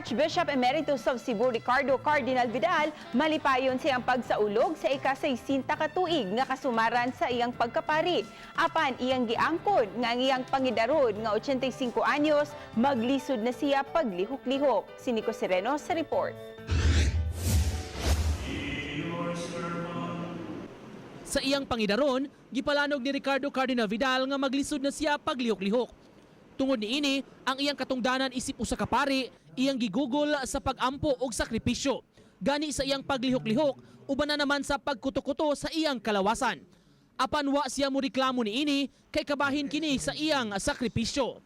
Archbishop Emeritus of Cebu Ricardo Cardinal Vidal malipayon sa iyang pagsaulog sa ika-60 ka tuig nga kasumaran sa iyang pagkapari. Apan iyang giangkon nga ang iyang pangidaron nga 85 anyos, maglisod na siya paglihok-lihok. Si Nico Sereno sa report. Sa iyang pangidaron, gipalanog ni Ricardo Cardinal Vidal nga maglisod na siya paglihok-lihok. Tungod niini, ang iyang katungdanan isip usa ka pari, iyang gigugol sa pag-ampo og sakripisyo. Gani sa iyang paglihok-lihok, uban na naman sa pagkuto-kuto sa iyang kalawasan. Apan wa siya mo reklamo niini kay kabahin kini sa iyang sakripisyo.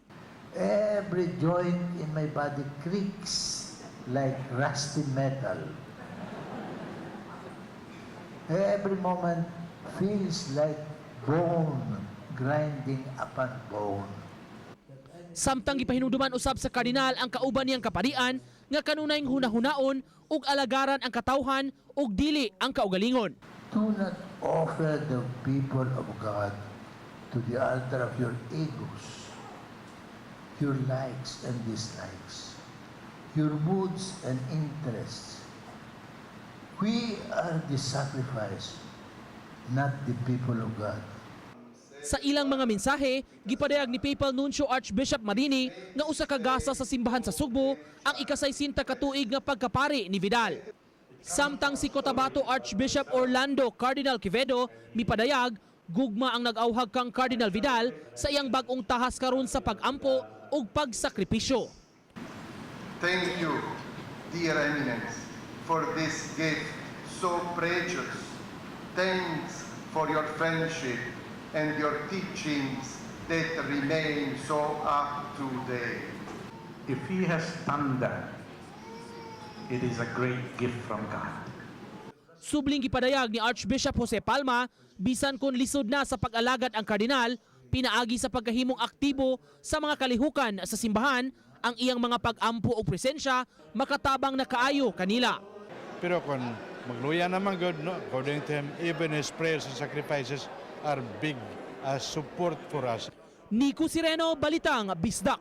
Every joint in my body creaks like rusty metal. Every moment feels like bone grinding upon bone. Samtang gipahinumduman usab sa kardinal ang kauban niyang kaparian nga kanunayng hunahunaon ug alagaran ang katawhan ug dili ang kaugalingon. Do not offer the people of God to the altar of your egos, your likes and dislikes, your moods and interests. We are the sacrifice, not the people of God. Sa ilang mga mensahe, gipadayag ni Papal Nuncio Archbishop Marini nga usa ka gasa sa simbahan sa Sugbo ang ikasaysinta ka tuig nga pagkapari ni Vidal. Samtang si Cotabato Archbishop Orlando Cardinal Quevedo mipadayag gugma ang nag-awhag kang Cardinal Vidal sa iyang bag-ong tahas karon sa pag-ampo ug pagsakripisyo. Thank you, dear Eminence, for this gift so precious. Thanks for your friendship and your teachings that remain so up to date. If he has done that, it is a great gift from God. Subling gipadayag ni Archbishop Jose Palma, bisan kung lisod na sa pag-alagad ang kardinal, pinaagi sa pagkahimong aktibo sa mga kalihukan sa simbahan, ang iyang mga pag-ampo o presensya makatabang na kaayo kanila. Pero kung magluya naman gud, no, according to him, even his prayers and sacrifices are big as support for us. Nico Sireno, Balitang Bisdak.